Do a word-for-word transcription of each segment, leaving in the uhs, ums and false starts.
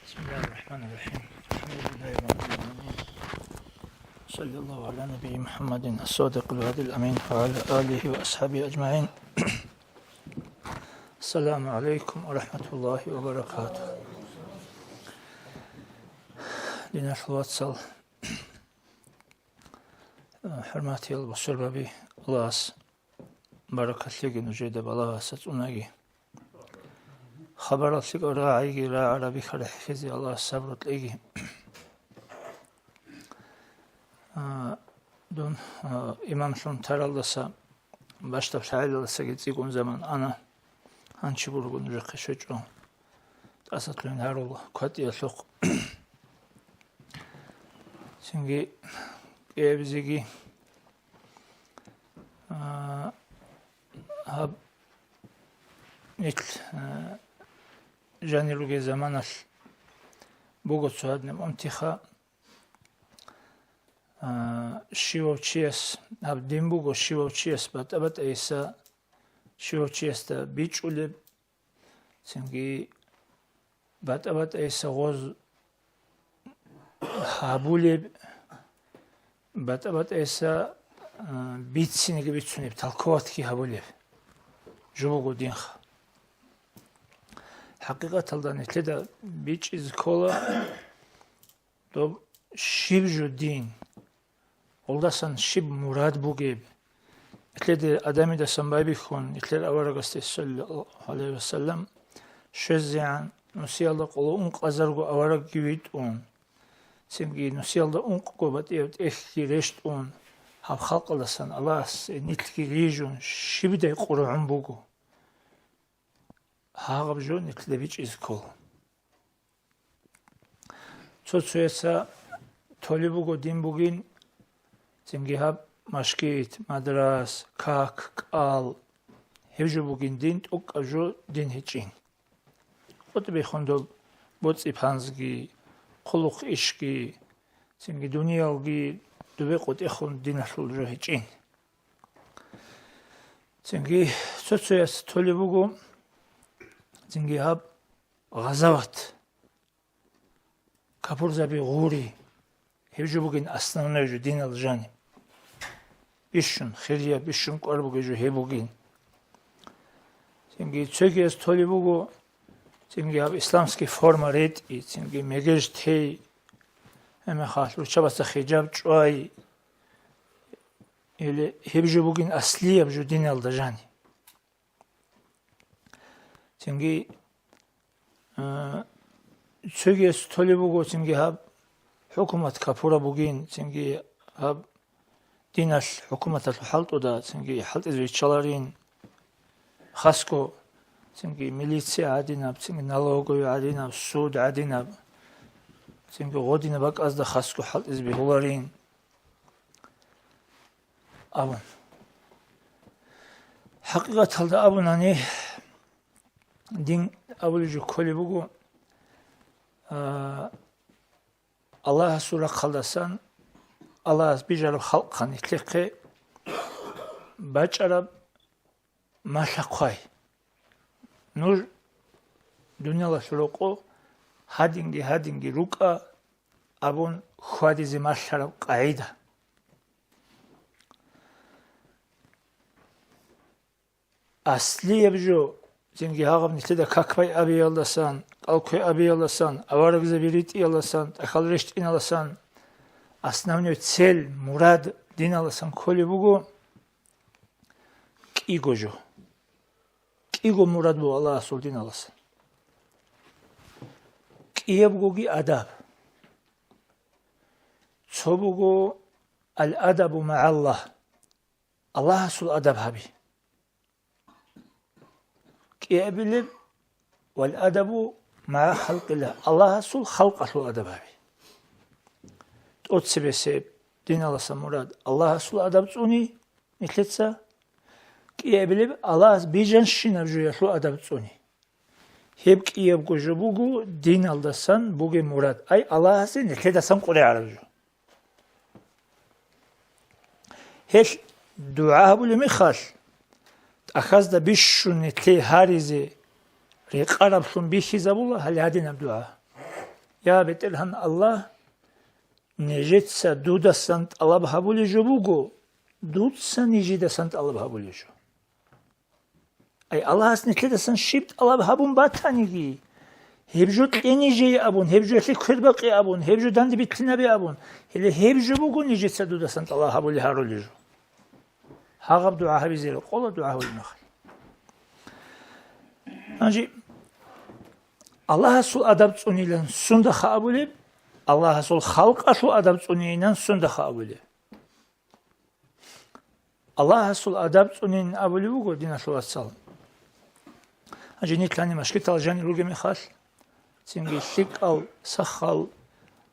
بسم الله الرحمن الرحيم. الحمد لله رب العالمين. صلى الله على نبي محمد الصادق الوعد الأمين وعلى آله وأصحابه أجمعين. السلام عليكم ورحمة الله وبركاته. Диналъул вацал, хӀурматиял бусурбаби, Аллагьас баракат лъеги нужеда балагьаса цӀунаги. Хабарал лъикӀал рагӀиги, рагӀараби хъарахӀехьизе Аллагьас сабру кьеги. А, дун, а, имамлъун таралдаса, бащдаб лъагӀалалдасаги цӀикӀкӀун заман ана, гьанчи бурго нужехъе щвечӀо, тӀасалъугьин гьарул кватӀиялъухъ. Цинги кӀиабизеги, а, гьаб нилъ, а, жанир ругел заманалъ буго цо гьадинаб унтиха, а, щивав чияс, гьаб дин буго, щивав чияс батӀа-батӀайиса, щивав чиясда бичӀчӀулеб, цинги батӀа-батӀайиса гъоз гьабулеб, батӀа-батӀайиса, а, бицинеги бицунеб, толковатги гьабулеб жо буго динха. ХӀакъикъаталда нилъеда бичӀчӀизе ккола доб щиб жо дин, гьелдасан щиб мурад бугеб. Нилъеде Адамидасан байбихьун, нилъер аварагасде, саллаллагьу гӀалайгьи вассалам, щвезегӀан нусиялда къоло ункъазарго аварагги витӀун, цинги нусиялда ункъго батӀияб тӀехьги рещтӀун, гьаб халкъалдасан Аллагьасе нилъги рижун, щибдай къургӀун буго. Гьагъаб жо нилъеда бичӀчӀизе ккола. Цо-цояса толеб буго дин бугин, цинги гьаб машгит, мадрас, как, кӀал, гьеб жо бугин дин, тӀокӀаб жо дин гьечӀин. КъотӀи биххун доб боцӀи-панзги, хъулухъ-ишги, цинги дуниялги дубе къотӀехун диналъул жо гьечӀин. Цинги цо-цояс толеб буго, цинги гьаб гъазават, капурзаби гъури, гьеб жо бугин основной жо динал жаниб. Бищун, хирияб бищун кӀвар бугеб жо гьеб бугин. Цинги цогияс толеб буго, цинги гьаб исламский форма ретӀи, цинги мегеж тей, гьебмехалъ руччабаца хижаб чӀвай, или гьеб жо бугин аслияб жо диналда жаниб. Цинги, а, цогияс толеб буго, цинги гьаб хӀукумат капураб бугин, цинги гьаб диналъ хӀукуматалъул хӀалтӀуда, цинги хӀалтӀизе риччаларин, хасго, цинги милиция гӀадинаб, цинги налоговый гӀадинаб, суд гӀадинаб, цинги гъодинаб бакӀазда хасго хӀалтӀизе бегьуларин. Абун. ХӀакъикъаталда абунани, дин абулеб жо кколеб буго, а, Аллагьасул рахъалдасан, Аллагьас бижараб халкъ нилъехъе бачӀараб малъа-хъвай. Нуж дуниялалъул рокъо гьадинги-гьадинги рукӀа абун хьвадизе малъараб къагӀида. Аслияб жо, цинги гьагъаб нилъеда какбай абиялдасан, кӀалкквей абиялдасан, аварагзаби ритӀиялдасан, тӀахьал рещтӀиналдасан, основной цель, мурад диналдасан кколеб буго кӀиго жо. КӀиго мурад буго Аллагьасул диналдаса. КӀиябгоги адаб. Цо буго ал-адабу магӀаллагь, Аллагьасул адаб гьаби. КӀиабилеб вал адабу магӀа халкъиллагь, Аллагьасул халкъалъул адаб гьаби. ТӀоцебесеб диналдаса мурад Аллагьасул адаб цӀуни нилъеца, кӀиабилеб Аллагьас бижанщинаб жоялъул адаб цӀуни. Гьеб кӀиябго жо буго диналдасан бугеб мурад, ай Аллагьасе нилъедасан къваригӀараб жо. Гьелъ дугӀа гьабулеб мехалъ, тӀахьазда бищун нилъее гьаризе рекъараблъун бихьизабула гьале гьадинаб дугӀа. Я БетӀергьан Аллагь, нижеца дудасан тӀалаб гьабулей жо буго, дуца нижедасан тӀалаб гьабулей жо. Ай, Аллагьас нилъедасан щиб тӀалаб гьабун батаниги, гьеб жо кье нижее абун, гьеб жо гьелъие квербакъе абун, гьеб жо данде битӀинабе абун, гьеле гьеб жо буго нижеца дудасан тӀалаб гьабулей гьарулей жо. Гьагъаб дугӀа гьабизе рекъола дугӀа гьабулеб мехалъ. Гьанже Аллагьасул адаб цӀунилан сундаха абулеб, Аллагьасул халкъалъул адаб цӀунилан сундаха абулеб. Аллагьасул адаб цӀунин абулеб буго, диналъул вацал. Гьанже нилъ гьаниб машгитал жанир ругеб мехалъ, цинги лъикӀал, сахал,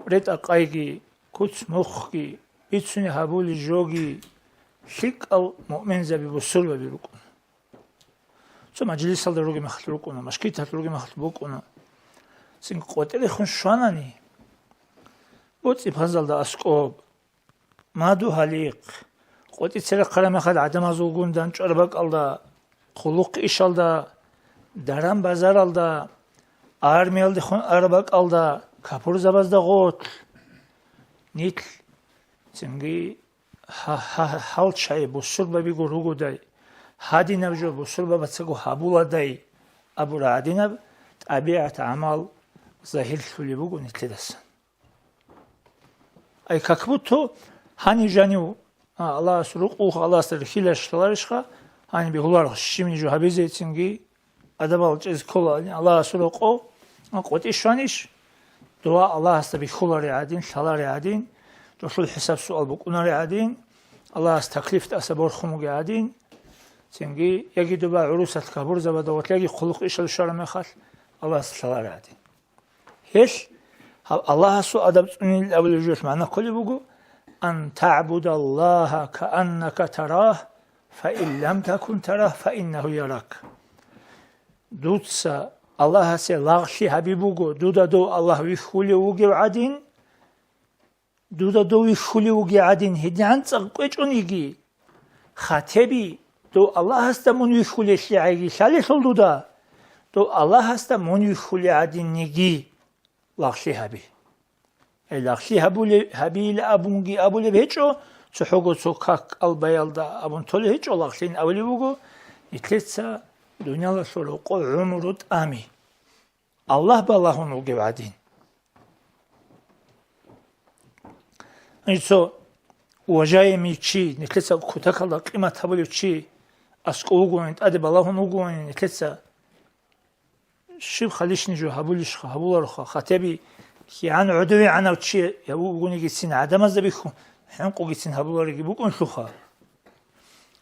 ретӀа-къайги, куц-мухъги, бицунеб гьабулеб жоги лъикӀал муъминзаби, бусурбаби рукӀуна. Цо мажлисалда ругеб мехалъ рукӀуна, машгиталъ ругеб мехалъ букӀуна. Цинги къотӀи рехун щванани, боцӀи-панзалда аскӀоб, мадугьалихъ, къотӀи церехъараб мехалъ гӀадамазулгун дандчӀвараб бакӀалда, хъулухъ-ишалда, даран-базаралда, армиялдехун араб бакӀалда, капурзабазда гъорлъ, нилъ цинги гьа-, гьа-, гьал чагӀи бусурбабиго ругодай, гьадинаб жо бусурбабацаго гьабуладай абураб гӀадинаб тӀабигӀат-гӀамал загьирлъулеб буго нилъедасан. Ай, как будто гьанив жанив, а, Аллагьас рукъулха, Аллагьасда рихьиларищ лъаларищха, гьаниб бегьуларищ щибниги жо гьабизе, цинги адабал чӀезе ккола Аллагьасул рокъов, а, къотӀи щванищ? Дова Аллагьасда бихьулари гӀадин, лъалари гӀадин, долъул хӀисаб-суал букӀунари гӀадин, Аллагьас таклиф тӀаса борхун бугей гӀадин, цинги яги доба гӀурусалъ капурзабазда гъорлъ яги хъулухъ-ишал щвараб мехалъ Аллагьасда лъалари гӀадин. Гьелъ гьаб Аллагьасул адаб цӀунилин абулеб жоялъ магӀна кколеб буго: «Ан таъбудаллагьа кааннака тарагь, фаин лам такун тарагь, фаиннагьу ярак». Дуца Аллагьасе лагълъи гьаби буго, дуда дов Аллагь вихьулев вугев гӀадин, дуда дов вихьулев вугев гӀадин, гьедигӀан цӀакъ кӀвечӀониги, хатеби, дов Аллагьасда мун вихьулелъи гӀайги лъалелъул дуда, дов Аллагьасда мун вихьулев гӀадинниги лагълъи гьаби. Гьей лагълъи гьабулеб, гьабейилан абунги абулеб гьечӀо, цохӀого цо как-кӀал баялда абун толеб гьечӀо, лагълъин абулеб буго, нилъеца дуниялалъул рокъоб гӀумру тӀами. Аллагь балагьун вугев гӀадин. Гьанже цо уважаемый чи, нилъеца кутакалда къимат гьабулев чи аскӀов вугони, тӀаде балагьун вугони, нилъеца щибха лишний жо гьабулищха, гьабулароха, хатеби кигӀан гӀодовегӀанав чи вугонигицин, гӀадамазда бихьун, хӀинкъугицин гьабулариги букӀунлъуха.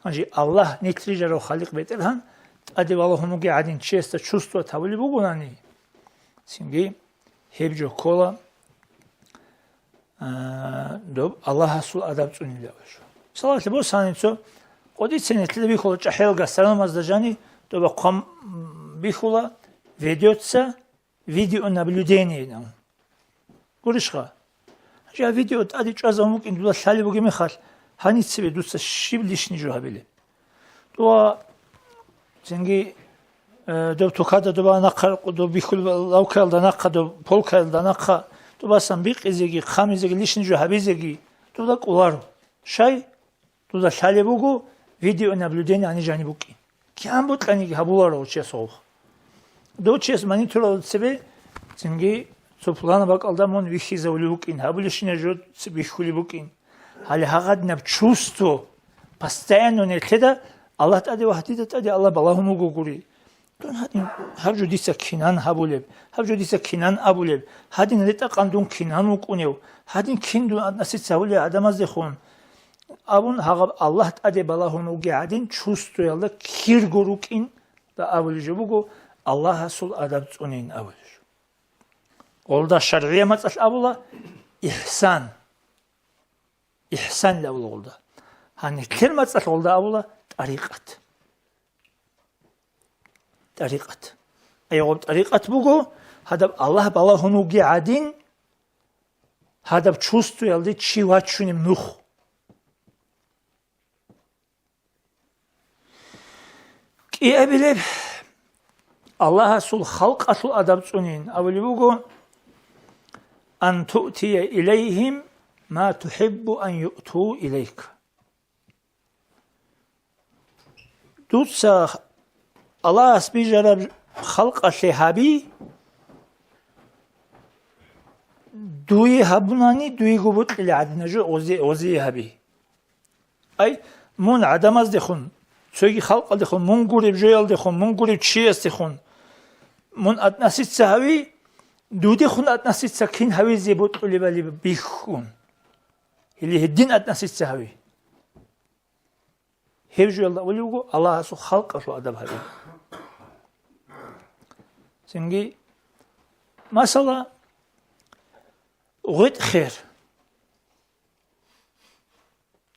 Гьанже Аллагь, нилъ рижарав Халикъ БетӀергьан, тӀаде балагьун вугев гӀадин чиясда чувствовать гьабулеб бугонани, цинги гьеб жо ккола, а, доб Аллагьасул адаб цӀунилин абулеб жо. Мисалалъе босани, цо къотӀица нилъеда бихьула чӀахӀиял гастрономазда жани, доба хъван бихьула, ведется видеонаблюдение. Гурищха? Жа видео тӀаде чӀвазабун букӀин дуда лъалеб бугеб мехалъ, гьаниб цебе дуца щиб лишний жо гьабилеб? Дова цинги, э, доб тукада доба нахъа, доб бихьулеб лавкаялда нахъа, доб полкаялда нахъа, добасан бикъизеги, хъамизеги, лишний жо гьабизеги дуда кӀоларо. Щай? Дуда лъалеб буго видеонаблюдение гьаниб жаниб букӀин. КигӀан бокьаниги гьабуларо гьев чияс гъов. Дов чияс мониторалда цебе цинги цо пуланаб бакӀалда мун вихьизавулев вукӀин, гьабулебщинаб жо бихьулеб букӀин. Гьале гьагъадинаб чувство постоянно нилъеда Аллагь тӀаде ва гьадида тӀаде Аллагь балагьун вугогури. Дун гьадин, гьаб жо дица кинан гьабулеб, гьаб жо дица кинан абулеб, гьадин ретӀа-къан дун кинан вукӀунев, гьадин кин дун относиться гьабулев гӀадамаздехун абун, гьагъаб Аллагь тӀаде балагьун вугев гӀадин чувствоялда кирго рукӀин, да абулеб жо буго, Аллагьасул адаб цӀунин абулеб жо. Гъолда шаргӀияб мацӀалъ абула ихсан. Ихсанилан абула гъолда. Гьаниб нилъер мацӀалъ гъолда абула тӀарикъат. ТӀарикъат. Ай гъоб тӀарикъат буго, гьадаб Аллагь балагьун вугев гӀадин, гьадаб чувствоялде чи вачунеб нух. КӀиабилеб Аллагьасул халкъалъул адаб цӀунин абулеб буго, ан туътия илайгьим ма тухӀиббу ан юъту илайка. Дуца Аллагьас бижараб халкъалъе гьаби, дуе гьабунани, дуего бокьилин гӀадин жо гъози-, гъозие гьаби. Ай, мун гӀадамаздехун, цоги халкъалдехун, мун гуреб жоялдехун, мун гуреб чиясдехун, мун относиться гьави, дудехун относиться кин гьавизе бокьулебали бихьун. Или гьедин относиться гьави. Гьеб жоялда абулеб буго Аллагьасул халкъалъул адаб гьаби. Цинги, масала, гъветӀ хер.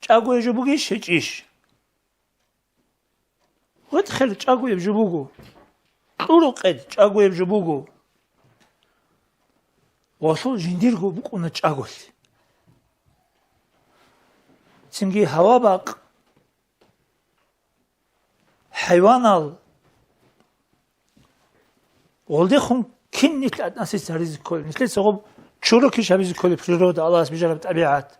ЧӀагояб жо бугищ, гьечӀищ? ГъветӀ хер чӀагояб жо буго. Кьуру къед чӀагояб жо буго. Гъолъул жиндирго букӀуна чӀаголъи. Цинги гьава бакъ, хӀайванал, гъолдехун кин нилъ относиться гьаризе кколеб? Нилъеца гъоб чурукищ гьабизе кколеб природа, Аллагьас бижараб тӀабигӀат?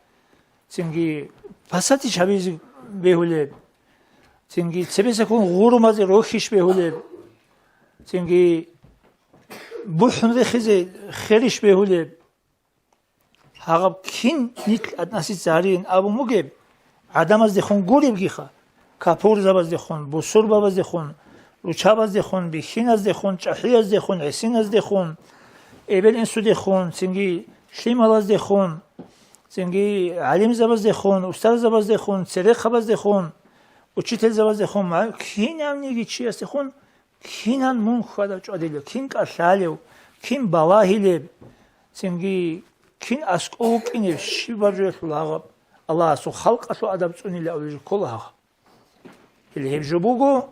Цинги пасатищ гьабизе бегьулеб? Цинги цебесаккун гъурумазе рохьищ бегьулеб? Цинги бухӀун рехизе херищ бегьулеб? Гьагъаб кин нилъ относиться гьарин абун бугеб, гӀадамаздехун гуребгиха, капурзабаздехун, бусурбабаздехун, ручабаздехун, бихьиназдехун, чӀахӀияздехун, гӀисиназдехун, эбел-инсудехун, цинги лъималаздехун, цинги гӀалимзабаздехун, устарзабаздехун, церехъабаздехун, учительзабаздехун, ма-, кинавниги чиясдехун, кинан мун хьвадав чӀвадилев, кин кӀалъалев, кин балагьилеб, цинги кин аскӀов вукӀинев, щибаб жоялъул гьагъаб, Аллагьасул халкъалъул адаб цӀунилан абулеб жо ккола гьагъаб. Гьеле гьеб жо буго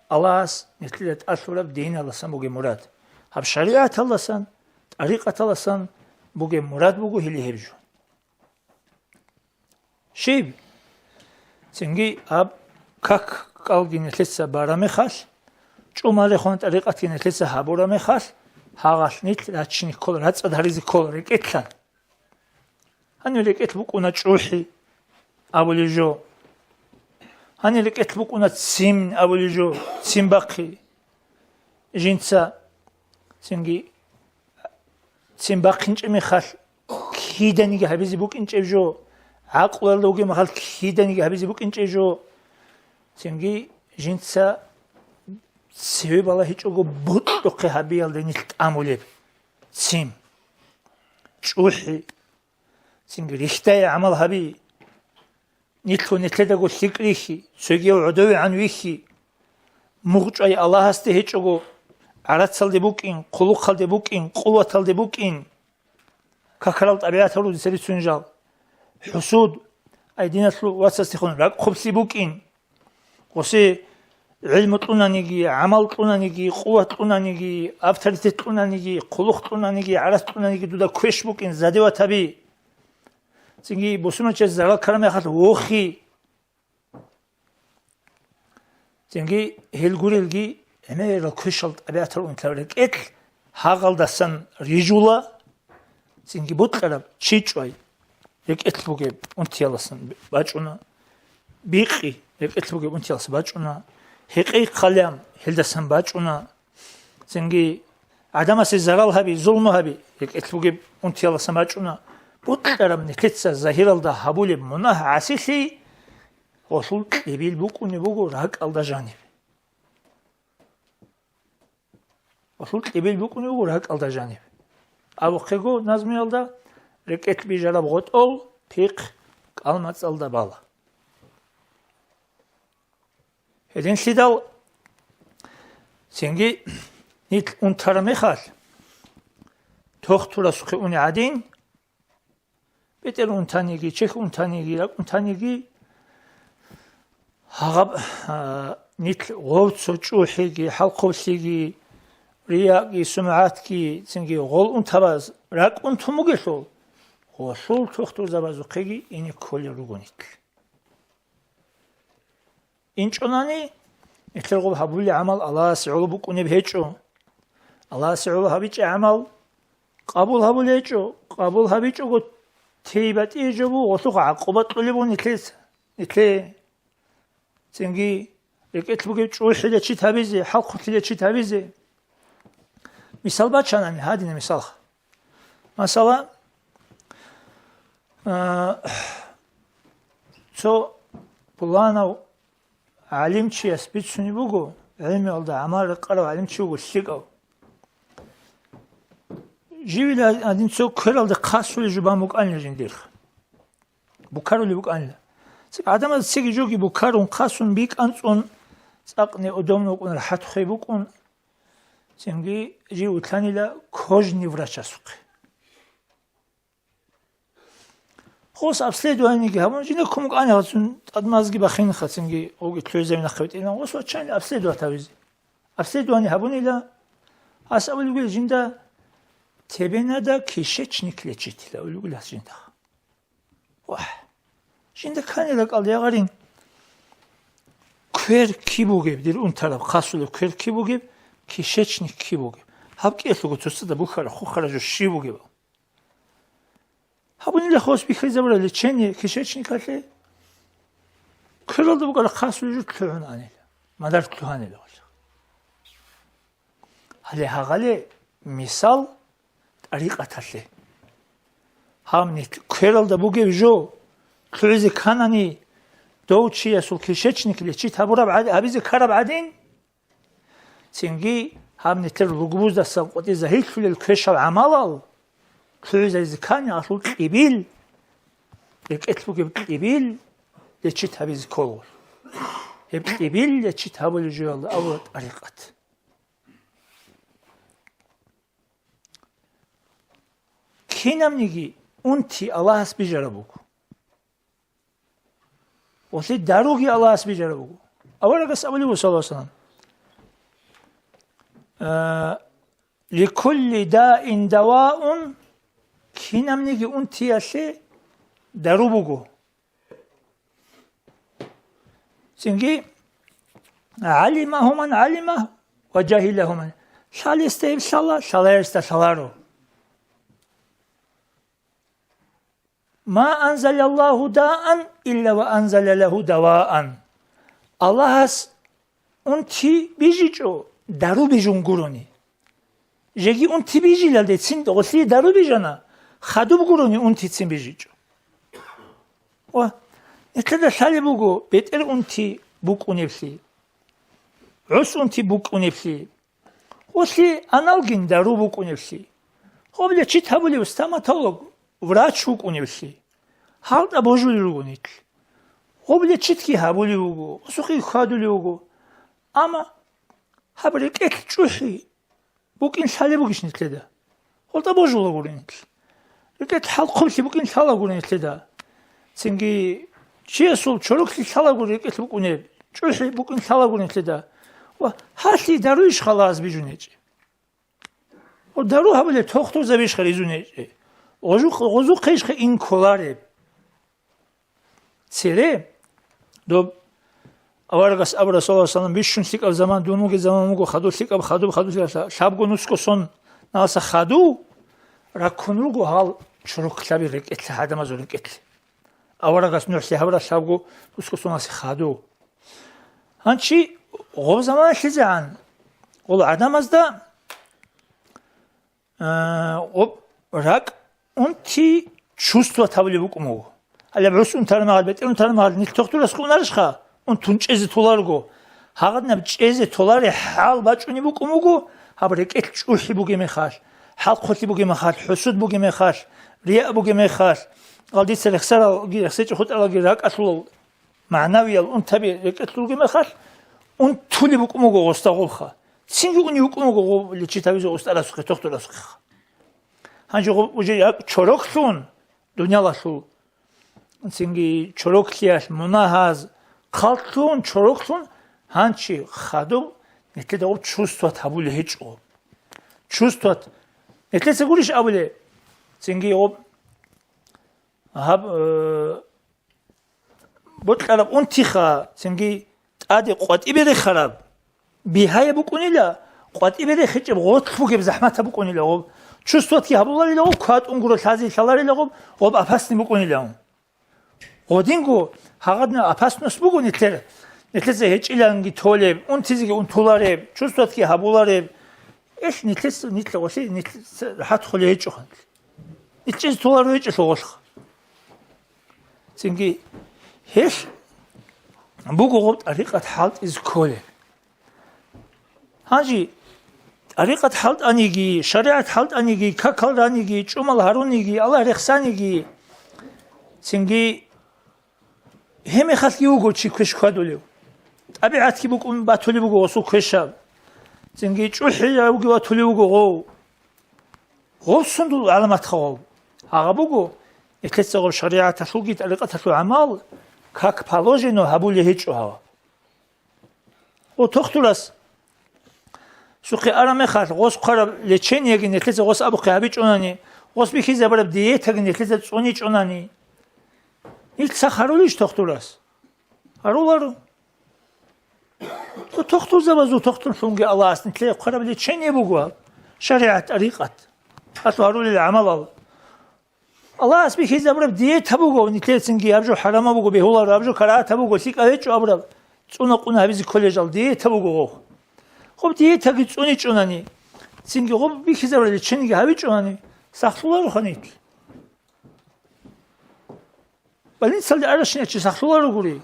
Аллагьас нилъеда тӀалъураб диналдасан бугеб мурад. Гьаб шаригӀаталдасан, тӀарикъаталдасан бугеб мурад буго гьеле гьеб жо. Щиб? Цинги гьаб как-кӀалги нилъеца бараб мехалъ, чӀумалехун тӀарикъатги нилъеца гьабураб мехалъ, гьагъалъ нилъ рачине ккола, рацӀцӀад гьаризе ккола рекӀелъан. Гьанив рекӀелъ букӀуна чӀухӀи абулеб жо. Гьанив рекӀелъ букӀуна ццин абулеб жо, ццин бахъи. Жинца цинги ццин бахъинчӀеб мехалъ киданиги гьабизе букӀинчӀеб жо, гӀакълуялда вугеб мехалъ киданиги гьабизе букӀинчӀеб жо. Цинги жинца цеве балагьичӀого бутӀухъе гьабиялда нилъ тӀамулеб. Ццин, чӀухӀи, цинги рихьдае гӀамал гьаби. Нилъго нилъедаго лъикӀ рихьи, цогияв гӀодовегӀан вихьи. МугъчӀвай Аллагьасде гьечӀого, гӀарацалде букӀин, хъулухъалде букӀин, къуваталде букӀин. Какарал тӀабигӀатал руго дица бицунел жал. ХӀусуд, ай диналъул вацасдехун ракӀ хъублъи букӀин. Гъосе гӀилму кьунаниги, гӀамал кьунаниги, къуват кьунаниги, авторитет кьунаниги, хъулухъ кьунаниги, гӀарац кьунаниги дуда квеш букӀин, заде ватаби. Цинги бусурманчияс зарал ккараб мехалъ вохи. Цинги гьел гурелги гӀемерал квешал тӀабигӀатал унтараб рекӀелъ гьагъалдасан рижула, цинги бокьараб чи чӀвай рекӀелъ бугеб унтиялдасан бачӀуна, бикъи рекӀелъ бугеб унтиялдаса бачӀуна, гьекъей хъалям гьелдасан бачӀуна. Цинги гӀадамасе зарал гьаби, зулму гьаби, рекӀелъ бугеб унтиялдасан бачӀуна. Бокьараб нилъеца загьиралда гьабулеб мунагь гӀасилъи гъолъул кьибил букӀунеб буго ракӀалда жаниб. Гъолъул кьибил букӀунеб буго ракӀалда жаниб. Абухъего назмуялда, рекӀелъ бижараб гъотӀол пихъ кӀалмацӀалда бала. Гьединлъидал цинги нилъ унтараб мехалъ, тохтурасухъе уни гӀадин, бетӀер унтаниги, чехь унтаниги, ракӀ унтаниги, гьагъаб, а, нилъ гъорцо чӀухӀиги, хӀалхъублъиги, рияги, сумгӀатги, цинги гъол унтабаз ракӀ унтун бугелъул, гъолъул тохтурзабазухъеги ине кколел руго нилъ. ИнчӀунани, нилъер гъоб гьабулел гӀамал Аллагьасе гӀоло букӀунеб гьечӀо. Аллагьасе гӀоло гьабичӀеб гӀамал къабул гьабулечӀо, къабул гьабичӀого тей батӀияб жо буго, гъолъухъ гӀакъуба кьолеб буго нилъеца, нилъее. Цинги рекӀелъ бугеб чӀухӀи лечит гьабизе, хӀалхъулъи лечит гьабизе. Мисал бачанани, гьадина мисалха. Масала, а, цо пуланав гӀалимчияс бицунеб буго, гӀелмиялда гӀамал рекъарав гӀалимчи вуго лъикӀав. Живила гьадин цо квералда хъасулеб жо бан букӀанила жиндирха. Букарулеб букӀанила. Ци-, гӀадамаз цеги жоги букарун, хъасун, бикӀанцӀун, цӀакъ неудобно букӀун, рахӀат хвей букӀун, цинги жив вутлъанила кожный врачасухъе. Хос обследованиеги гьабун, жинда ккун букӀанила, цун тӀадмазги бахинха, цинги гъоги лъугӀизабин нахъе витӀина, хос ваччанила обследовать гьавизе. Обследование гьабунила, гьас абулеб жинда тебенада кишечник лечитила, абулеб гьас жинда. Вагь, жинда ккани ракӀалда ягъарин, квер киб бугеб, дир унтараб хъасулеб квер киб бугеб, кишечник киб бугеб. Гьаб кӀиялъуго цоцазда бухьара, хухара жо щиб бугеб. Гьабунила хос бихьизабураб лечение кишечникалъе, квералда букӀараб хъасулеб жо лъугӀун анила, мадар лъугьанила. Гьале гьагъале мисал тӀарикъаталъе. Гьаб нилъ квералда бугеб жо лъугӀизе кканани, дов чиясул кишечник лечит гьабураб гӀад-, гьабизе ккараб гӀадин, цинги гьаб нилъер лугбуздасан къватӀи загьирлъулел квешал гӀамалал лъугӀизаризе ккани, гьалъул кьибил, рекӀелъ бугеб кьибил лечит гьабизе ккола. Гьеб кьибил лечит гьабулеб жоялда абула тӀарикъат. Кинабниги унти Аллагьас бижараб буго. Гъолъи даруги Аллагьас бижараб буго. Аварагас абулеб буго, саллаллагьу гӀалайгьи ва саллам, а, «Ликулли даин даваун», кинабниги унтиялъе дару буго. Цинги, «ГӀалимагьу ман гӀалима ва жагьилагьу ман». Лъалесда гьеб лъала, лъалаялъесда лъаларо. «Ма анзалаллагьу даан илла ва анзала лагьу даваан». Аллагьас унти бижичӀо, дару бижун гурони. Жеги унти бижилалдецин гъолъие дару бижана, хадуб гурони унтицин бижичӀо. Ва нилъеда лъалеб буго бетӀер унти букӀунеблъи, гӀус унти букӀунеблъи, гъолъи аналгин дару букӀунеблъи. Гъоб лечит гьабулев стоматолог, врач вукӀунеблъи. ХӀалтӀа божулел руго нилъ. Гъоб лечитги гьабулев вуго, гъосухъе хьвадулев вуго. Амма гьаб рекӀелъ чӀухӀи букӀин лъалеб бугищ нилъеда? ХӀалтӀа божулагури нилъ. РекӀелъ хӀалхъублъи букӀин лъалагури нилъеда. Цинги чиясул чороклъи лъалагури рекӀелъ букӀунеб, чӀухӀи букӀин лъалагури нилъеда. Ва гьалъие даруйищ халааз бижун гьечӀеб? Ва дару гьабулеб тохтурзабищха ризун гьечӀеб? Гъозу-, гъозухъейищха ин кколареб? Цере, доб аварагас абура, саллаллагьу гӀалайгьи ва саллам, бищун лъикӀаб заман дун вугеб заман вуго, хадув лъикӀаб, хадуб, хадув лъикӀаб, лъабго нусго соналъа хадув раккун руго гьал чорок лъаби рекӀелъе, гӀадамазул рекӀелъе. Аварагас НухӀлъи гьабураб лъабго нусго соналъе хадув. Гьанчи гъоб заманалъизегӀан гъол гӀадамазда А, гъоб ракӀ унти чувствовать гьабулеб букӀун буго. Гьалаб гӀус унтараб мехалъ, бетӀер унтараб мехалъ, нилъ тохтурасухъе унарищха? Унтун чӀезе толарого. Гьагъадинаб чӀезе толареб хӀал бачӀунеб букӀун буго, гьаб рекӀелъ чӀухӀи бугеб мехалъ, хӀалхъулъи бугеб мехалъ, хӀусуд бугеб мехалъ, рияъ бугеб мехалъ, гьал дица рехсаралги, рехсечӀеб хутӀаралги ракӀалъул магӀнавиял унтаби рекӀелъ ругеб мехалъ, унтулеб букӀун буго гъосда гъолха. Цинги унев вукӀун вуго гъо-, лечит гьабизе устӀарасухъе, тохтурасухъеха. Гьанже гъо-, уже я-, чороклъун дуниялалъул, цинги чороклъиялъ, мунагьаз, хъаллъун, чороклъун, гьанчи хадуб нилъеда гъоб чувствовать гьабулеб гьечӀо. Чувствовать, нилъеца гурищ абулеб? Цинги гъоб гьаб, э, бокьараб унтиха, цинги тӀаде къватӀибе рехараб бигьаяб букӀунила, къватӀибе рехичӀеб гъорлъ бугеб захӀматаб букӀунила гъоб. Чувствоватги гьабуларила гъоб, кватӀун гуро лъазе лъаларила гъоб, гъоб опасный букӀунилан. Гъодинго гьагъадна опасность буго нилъер, нилъеца гьечӀиланги толеб, унтизеги унтулареб, чувствоватги гьабулареб. Ил нилъеца, нилъ гъолъи, нилъеца рахӀат холе гьечӀоха. Нилъ чӀезе толаро гьечӀелъул гъолъха. Цинги гьелъ буго гъоб тӀарикъат хӀалтӀизе кколеб. Гьанже тӀарикъат хӀалтӀаниги, шаригӀат хӀалтӀаниги, какал раниги, чӀумал гьаруниги, Аллагь рехсаниги, цинги гьеб мехалъги вуго чи квеш хьвадулев. ТӀабигӀатги букӀун батулеб буго гъосул квешаб. Цинги чӀухӀи жавги ватулев вуго гъов. Гъов сундул гӀаламатха гъов? Гьагъа буго, нилъеца гъов шаригӀаталъулги тӀарикъаталъул гӀамал как положено гьабулей гьечӀо гьав. О, тухтурас сухъе араб мехалъ, гъос хъвараб лечениеги нилъеца гъос абухъе гьабичӀунани, гъос бихьизабураб диетаги нилъеца цӀуничӀунани, нилъ цах гьарулищ тухтурас? Гьаруларо. О, тухтурзабазул тухтурлъунги Аллагьас нилъее хъвараб лечение буго гьаб, шаригӀат, тӀарикъат, гьалъул гьарулел гӀамалал. Аллагьас бихьизабураб диета буго, нилъецинги аб жо хӀарамаб буго, бегьуларо, аб жо карагьатаб буго, лъикӀаб гьечӀо абураб, цӀуна-къуна гьабизе кколел жал диета буго гъов. Гъоб диетаги цӀуничӀунани, цинги гъоб бихьизабураб лечениеги гьабичӀунани, сахлъулароха нилъ. Больницалде аращинав чи сахлъуларо гури.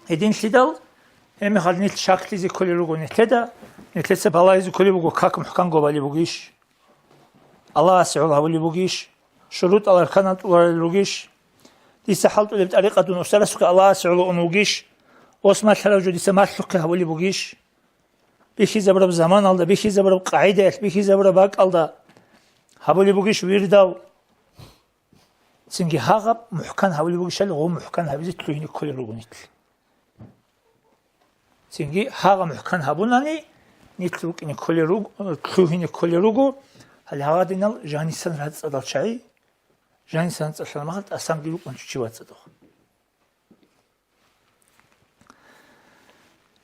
Гьединлъидал, гьеб мехалъ нилъ шаклъизе кколел руго нилъеда, нилъеца балагьизе кколеб буго, как мухӀканго балеб бугищ? Аллагьасе гӀоло гьабулеб бугищ? ШурутӀал-арканал тӀурарел ругищ? Дица хӀалтӀулеб тӀарикъа дун устарасухъе Аллагьасе гӀоло ун вугищ? Ос малъарав жо дица малъухъе гьабулеб бугищ? Бихьизабураб заманалда, бихьизабураб къагӀидаялъ, бихьизабураб бакӀалда гьабулеб бугищ вирдал? Цинги гьагъаб мухӀкан гьабулеб бугищали, гъов мухӀкан гьабизе лъугьине кколел руго нилъ. Цинги гьагъа мухӀкан гьабунани, нилъ рукӀине кколел руг-, лъугьине кколел руго, гьале гьагъадинал жанисан рацӀцӀадал чагӀи, жанисан рацӀцӀалъана махал тӀасанги рукӀун чи вацӀцӀадав.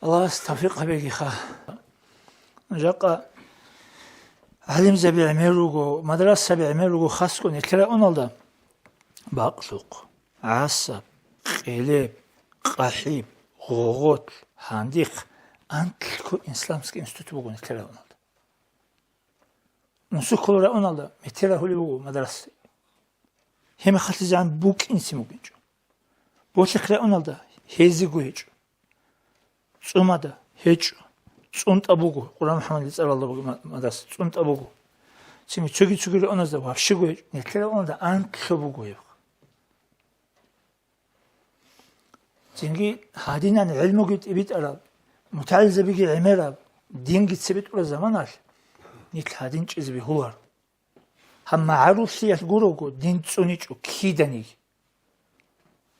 Аллагьас тавфикъ гьабегиха. Жакъа гӀалимзаби гӀемер руго, мадрасаби гӀемер руго, хасго нилъер районалда Бакълъухъ, ГӀасаб, Къелеб, КъахӀиб, Гъогъотлъ, Гьандихъ, анлъго исламский институт буго нилъер районалда. Мусухъул районалда метер рагьулеб буго мадраса. Гьеб мехалъизегӀан букӀинцин букӀинчӀо. Болъихъ районалда гьезего гьечӀо. ЦӀумада гьечӀо. ЦӀунтӀа буго, Къуран МухӀаммадил цӀаралда буго ма-, мадраса, цӀунтӀа буго. Цинги цоги-цоги районазда вообще гьечӀо. Нилъер районалда анлъго буго гьеб. Цинги гьадинан гӀелмуги тӀибитӀараб, мутагӀилзабиги гӀемераб, динги цебетӀураб заманалъ нилъ гьадин чӀезе бегьуларо. Гьаб магӀаруллъиялъ гурого дин цӀуничӀо киданиги.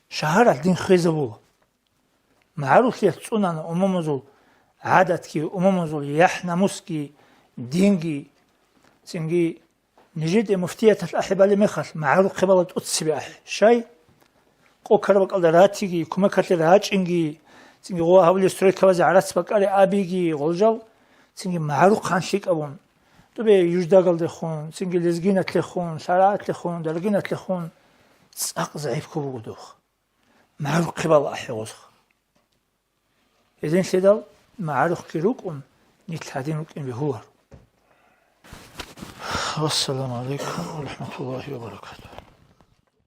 Шагьаралъ дин хвезабула. МагӀаруллъиялъ цӀунана умумузул гӀадатги, умумузул яхӀ-намусги, динги. Цинги нижеде муфтияталъ ахӀи балеб мехалъ, магӀарухъе бала тӀоцебе ахӀи. Щай? Къо-карабакӀалда ратиги, кумекалъе рачӀинги, цинги гъуа гьабулеб стройкабазе гӀарац бакӀаре абиги, гъолжал, цинги магӀарухъан лъикӀабун. Дубе Юждагалдехун, цинги Лезгиналъехун, ЛъарагӀатлъехун, Даргиналъехун цӀакъ загӀипго буго духъ. МагӀарухъе бала ахӀи гъозха. Гьединлъидал магӀарухъги рукӀун, нилъ гьадин рукӀин бегьулар. Вассаламу гӀалайкум ва рахӀматуллагьи ва баракатугь.